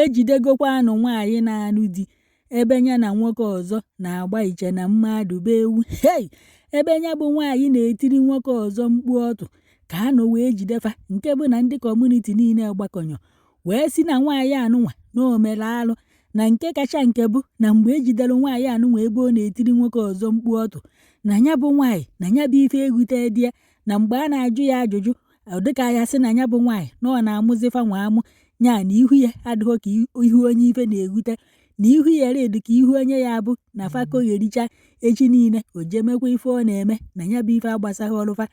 Ejidegokwanụ nwaanyị na-anụ di ebe ya na nwoke ọzọ na-agba iche na mmadụ bụ ewu. Hei! Ebe ya bụ nwaanyị na-etiri nwoke ọzọ mkpu ọtụ ka a nọ wee jide fa, nke bụ na ndị community niile gbakọnyọ wee sị na nwaanyị anụnwa na o mere alụ, na nke kacha nke bụ na mgbe ejidere nwaanyị anụnwa ebe ọ na-etiri nwoke ọzọ mkpu ọtụ, na ya bụ nwaanyị na ya bụ ife ewute di ya, na mgbe a na-ajụ ya ajụjụ, ọ dịka ya sị na ya bụ nwaanyị na ọ na-amụzi fa nwa amụ nya, na ihu ya adịghị ka ihu onye ife na-ewute, na ihu ya red ka ihu onye ya bụ na fa koghericha echi niile o jee mekwa ife ọ na-eme, na ya bụ ife agbasaghị ọrụ fa.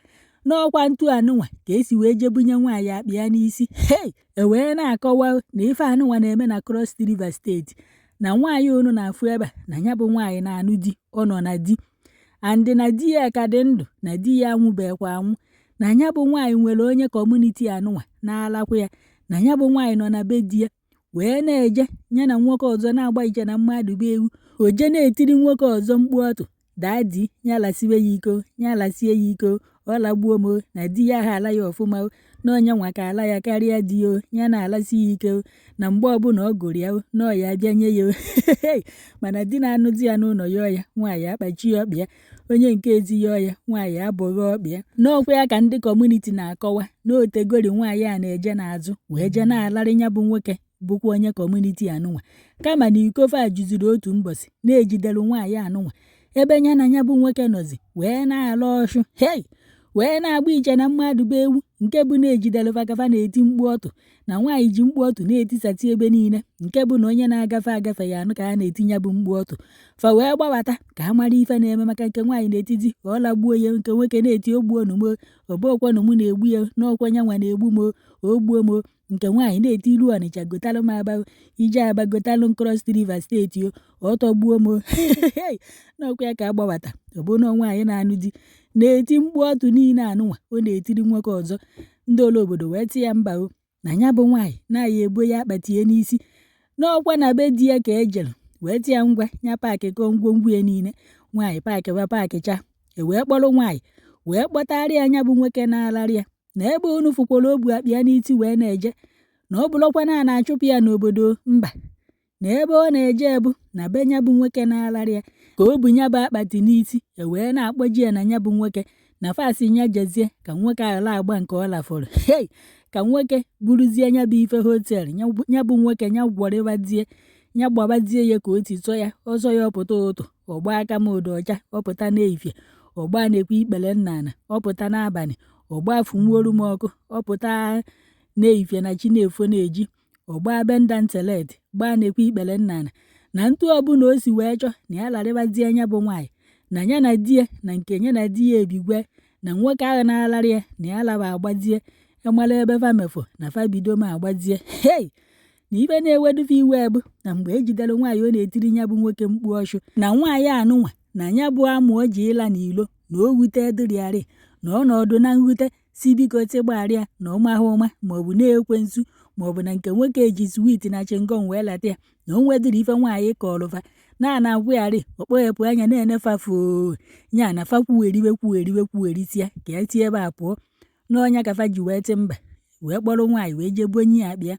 N'ọkwa ntu anụnwa ka esi wee jebunye nwaanyị akpa ya n'isi. Hei! E wee na-akọwa na ife anụnwa na-eme na Cross River Steeti, na nwaanyị unu na-afụ ebe a, na ya bụ nwaanyị na-anụ di, ọ nọ na di, and na di ya ka dị ndụ, na di ya anwụbekwa anwụ, na ya bụ nwaanyị nwere onye community anụnwa na-alakwa ya, na ya bụ nwaanyị nọ na be di ya wee na-eje ya na nwoke ọzọ na-agba iche na mmadụ bụ ewu, o je na-etiri nwoke ọzọ mkpu ọtụ, daddy ya lasiwe ya iko, ya lasie ya iko, ọ lagbuo m o, na di ya ha ala ya ọfụma o, na onye nwa ka ala ya karịa di o, ya na-alasi ya ike o, na mgbe ọbụla ọ gụrụ ya o, na ọ ya abịa nye ya o. Mana di na-anụ di ya n'ụlọ yọọ ya, nwaanyị akpachi ọkpa ya, onye nke ezi yọọ ya, nwaanyị abụghị ọkpa ya. N'ọkwa ya ka ndị community na-akọwa na otegori nwaanyị a na-eje n'azụ wee jee na-alarị ya bụ nwoke bụkwa onye community anụnwa, kama na iko fa juziri otu mbọsị na-ejidere nwaanyị anụnwa ebe ya na ya bụ nwoke nọzi wee na-ala ọchụ. Hei! Wee na-agba iche na mmadụ bụ ewu, nke bụ na-ejidere fa ka fa na-eti mkpu ọtụ, na nwaanyị ji mkpu ọtụ na-etisati ebe niile, nke bụ na onye na-agafe agafe ya anụ ka a na-eti ya bụ mkpu ọtụ. Fa wee gbabata ka a mara ife na-eme, maka nke nwaanyị na-etizi ka ọ lagbuo ya, nke nwoke na-eti ogbuo m, ọbụkwanụ mụ na-egbu ya, n'ọkwa nya nwa na-egbu m, o gbuo m. Nke nwaanyị na-eti ilu Ọnịcha gotalụ m Aba, ije Aba gotalụ m Cross River Steeti o, ọ tọgbuo m. N'ọkwa ya ka a gbabata, ọ bụ na nwaanyị na-anụ di na-eti mkpu ọtụ niile anụnwa ọ na-etiri nwoke ọzọ. Ndị ole obodo wee tị ya mba o, na ya bụ nwaanyị na-aya ebo ya akpatie n'isi. N'ọkwa na be di ya ka ejere wee tị ya ngwa ya pack kọọ ngwongwo ya niile. Nwaanyị packịwa packịcha, e wee kpọrọ nwaanyị wee kpọtarị ya ya bụ nwoke na-alarị ya, na ebe unu fụkwara o bu akpa ya n'isi wee na-eje, na ọ bụrụkwa na a na-achụpụ ya n'obodo mba, na ebe ọ na-eje bụ na be ya bụ nwoke na-alarị ya ka o bu ya bụ akpati n'isi, e wee na-akpọji ya na ya bụ nwoke na fasị ya jezie ka nwoke ahụ agba nke ọ lafọrọ. Hei! Ka nwoke buruzie ya bụ ife hotel ya bụ nwoke ya gwọrịbazie ya gbabazie ya ka o ti sọ ya ọsọ ya, ọpụta ụtụ ọgba aka m ụdọ ọcha, ọpụta n'efifie ọgba na-ekwe ikpere nna ana, ọpụta n'abalị ọgba funwuoru m ọkụ, ọpụta n'efifie na chi na-efo na-eji ọgba bendantelet gbaa na-ekwe ikpere nna ana, na ntu ọbụla o si wee chọọ na ya larịbazie ya bụ nwaanyị na ya na di ya na nke ya na di ya ebigwe, na nwoke ahụ na-alarị ya na ya laba agbazie amala ebe fa mefo na fa bido ma agbazie. Hei! Na ife na-ewedufe iwe bụ na mgbe ejidere nwaanyị ọ na-etiri ya bụ nwoke mkpu ọchụ, na nwaanyị anụnwa na ya bụ amụ o ji ịla n'ilo na o wute dịrịarị na ọnọdụ na mwute si biko tịgbarịa na ọmahụ ụma maọbụ na-ekwensu maọbụ na nke nwoke ji sweet na chewing gum wee lata ya, na o nwedịrị ife nwaanyị kọrọfa na ana agwụgharị ọkpọghepụ anya na-enefa foo nya na fa kwugheriwe kwugheriwe kwugherisia ka ya tie ebe a pụọ n'ọnya ka fa ji wee tị mba wee kpọrọ nwaanyị wee jee bonye ya akpa ya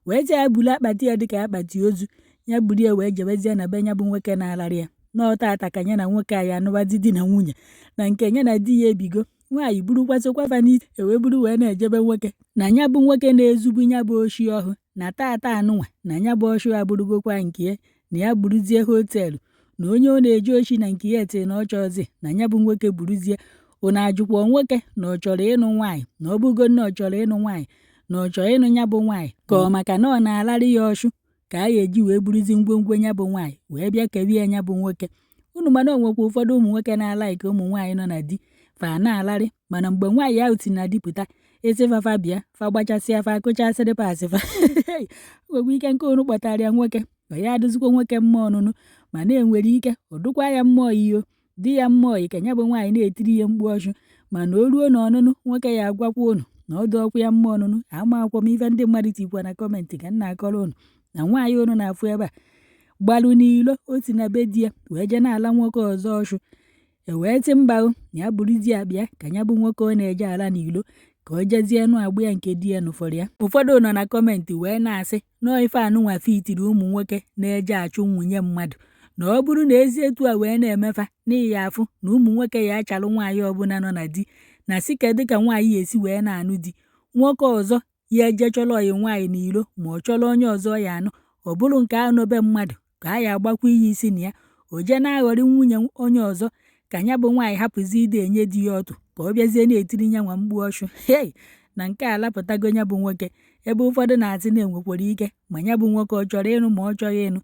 wee tie ya buru akpati ya dịka akpati ozu ya buru ya wee jebezie na be ya bụ nwoke na-alarị ya n'ọtata ka ya na nwoke a ya anụbazi di na nwunye, na nke ya na di ya ebigo. Nwaanyị burukwasịkwa fa n'isi e wee buru wee na-ejebe nwoke na ya bụ nwoke na-ezubu ya bụ oshi ọhụ, na tata anụnwa na ya bụ ọshụ abụrụgokwa nke ya, na ya buruzie hotel na onye ọ na-eje oshi na nke ya tị na ọ chọzi na ya bụ nwoke buruzie. Unu ajụkwa nwoke na ọ chọrọ ịnụ nwaanyị, na ọ bụgo na ọ chọrọ ịnụ nwaanyị, na ọ chọrọ ịnụ ya bụ nwaanyị, ka ọ maka na ọ na-alarị ya ọshụ ka a ga-eji wee buruzi ngwongwo ya bụ nwaanyị wee bịa kewie ya bụ nwoke. Unu mana o nwekwa ụfọdụ ụmụ nwoke na-alike ụmụ nwaanyị nọ na di fa na-alarị, mana mgbe nwaanyị ahụ si na di pụta isi fafa bịa fa gbachasịa fa kụchasịrị pasị fa nwekwa ike nke unu kpọtara ya nwoke ọ ya adịzikwa nwoke mma ọnụnụ, mana enwere ike ọ dụkwa ya mmụọ iyo di ya mmụọ ka ya bụ nwaanyị na-etiri ya mkpu ọchụ, mana o ruo n'ọnụnụ nwoke ya agwakwa unu na ọ dụọkwa ya mma ọnụnụ. Ama akwụkwọ m ife ndị mmadụ tikwa na comment ka m na-akọrọ unu na nwaanyị unu na-afụ ebe a gbalụ n'ilo o si na be di ya wee jee na-ala nwoke ọzọ ọchụ, e wee tị mba o na ya buruzie akpa ya ka ya bụ nwoke ọ na-eje ala n'ilo Ka o jezie nụ agbụ ya nke di ya nụfọrọ ya. Ụfọdụ nọ na comment wee na-asị nọọ ife anụnwa fitiri ụmụ nwoke na-eje achụ nwunye mmadụ, na ọ bụrụ na ezi etu a wee na-emefa n'ihi afụ na ụmụ nwoke ya achalụ nwaanyị ọbụla nọ na di na si kedu ka nwaanyị ya esi wee na-anụ di nwoke ọzọ ya eje chọrọ ọyị nwaanyị n'ilo, ma ọ chọrọ onye ọzọ ya anụ. Ọ bụrụ nke ahụ nọbe mmadụ ka a ya agbakwa iyi isi na ya o jee na-aghọrị nwunye onye ọzọ, ka ya bụ nwaanyị hapụzi ide enye di ya ọtụ, ka ọ bịazie na-etiri ya nwa mgbu ọchụ. Hei, na nke a alapụtago ya bụ nwoke, ebe ụfọdụ na-asị na enwekwara ike ma ya bụ nwoke ọ chọrọ ịnụ ma ọ chọghị ịnụ,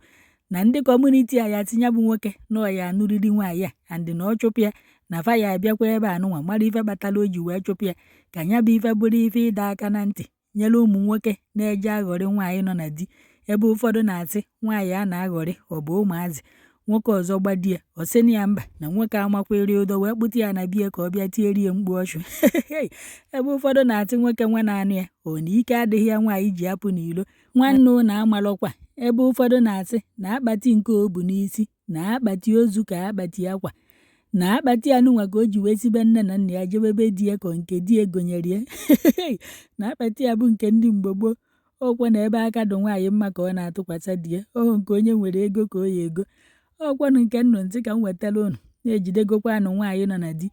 na ndị community a ya tinye bụ nwoke na ọ ya anụrịrị nwaanyị a, and na ọ chụpụ ya na fa ya abịakwa ebe anụnwa mara ife kpatara o ji wee chụpụ ya, ka ya bụ ife bụrụ ife ịdọ aka na ntị nyere ụmụ nwoke na-eje aghọrị nwaanyị nọ na di. Ebe ụfọdụ na-asị nwaanyị a na-aghọrị ọ bụ ụmụazị, nwoke ọzọ gbadi ya, ọ sị na ya mba, na nwoke amakwere ụdọ wee kpụta ya na bie ka ọ bịa tiere ya mkpu ọchụ. Ebe ụfọdụ na-asị nwoke nwa na-anụ ya ọ na ike adịghị ya nwaanyị ji apụ n'ilo, nwanne ụnụ amalọkwa. Ebe ụfọdụ na-asị na akpati nke o bu n'isi na akpati ozu ka akpati akwa, na akpati anụnwa ka o ji wee sibe nne na nna ya jebebe di ya, ka nke di ya gonyere ya, na akpati ya bụ nke ndị mgbe gboo. Ọkwa na ebe aka dụ nwaanyị mma ka ọ na-atụkwasị di ya, ọhụ nke onye nwere ego ka o ya ego. Ọkwanụ nke nnụ ntị ka m wetara ụnụ na-ejidegokwa anụ nwaanyị nọ na di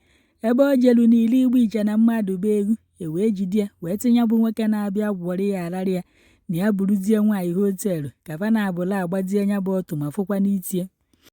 ebe o jelu n'ili igbu iche na mmadụ bụ egwu, e wee jide ya wee tinye bụ nwoke na-abịa gwọrọ ya ararị ya na ya buruzie nwaanyị hotel ka fa na-abụla agbazie ya bụ ọtụ ma fụkwa n'itie.